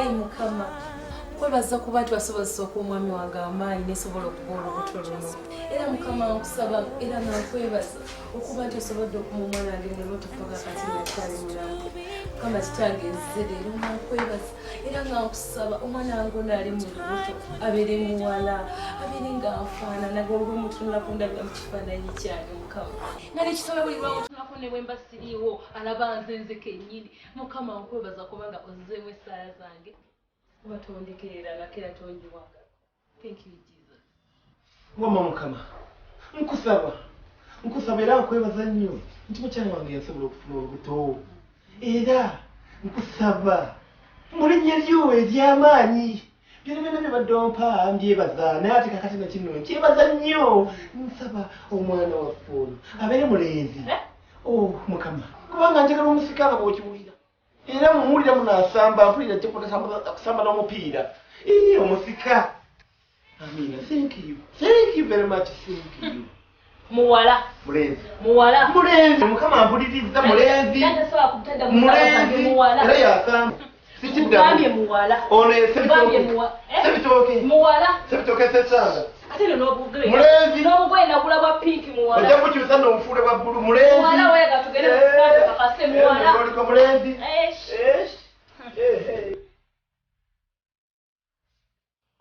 Ayi Mukama, kwebaza kuba nti wasobozesa okuwa omwami wange amaanyi nesobola okuba olubuto luno. Era Mukama nkusaba era nga nkwebaza okuba nti osobodde okuma omwana wange mu lubuto paka kati nga akyali mulamu. Mukama kitange nzize leero nga nkwebaza era nga nkusaba omwana wange ono ali mu lubuto abeere muwala, abeere nga nfaanana olwomutunulako ndabira mu kifaananyi kyange Mukama. Nga nekitole buli lwamutunulako ne bwe mba siriiwo alaba nze nze kennyini. Mukama nkwebaza kubanga ozzeemu essaala zange kuba tondekererangako era tonjiwangako. Thank you Jesus. Wamma Mukama, nkusaba, nkusaba era nkwebaza nnyo nti mukyala wange yasobola okufuna olubuto. Era nkusaba mu linnya lyo ery'amaanyi byona byona byobadde ompa mbyebaza, naye ate kakati na kino nkyebaza nnyo. Nsaba omwana waffe ono abeere mulenzi. Oh Mukama, kubanga njagala omusika nga bw'okiwulira. Era muwulira muno asamba, mpulira ajja kusamba n'omupiira. Ii, omusika. Amina, thank you. Thank you very much, thank you. Muwala. Mulenzi. Muwala. Mulenzi, Mukama ampuliriza, mulenzi. Mulenzi. Era yasamba. Sikiddamu. Muwala. Ono ye Sebitooke. Sebitooke. Muwala. Sebitooke Sesanga. Ate no n'obugoye. Mulenzi. N'obugoye nagula bwa pinki muwala. Ojja kukyusa n'obufuule bwa bbulu mulenzi. Muwala weega tugende ku kakase muwala. Oliko mulenzi.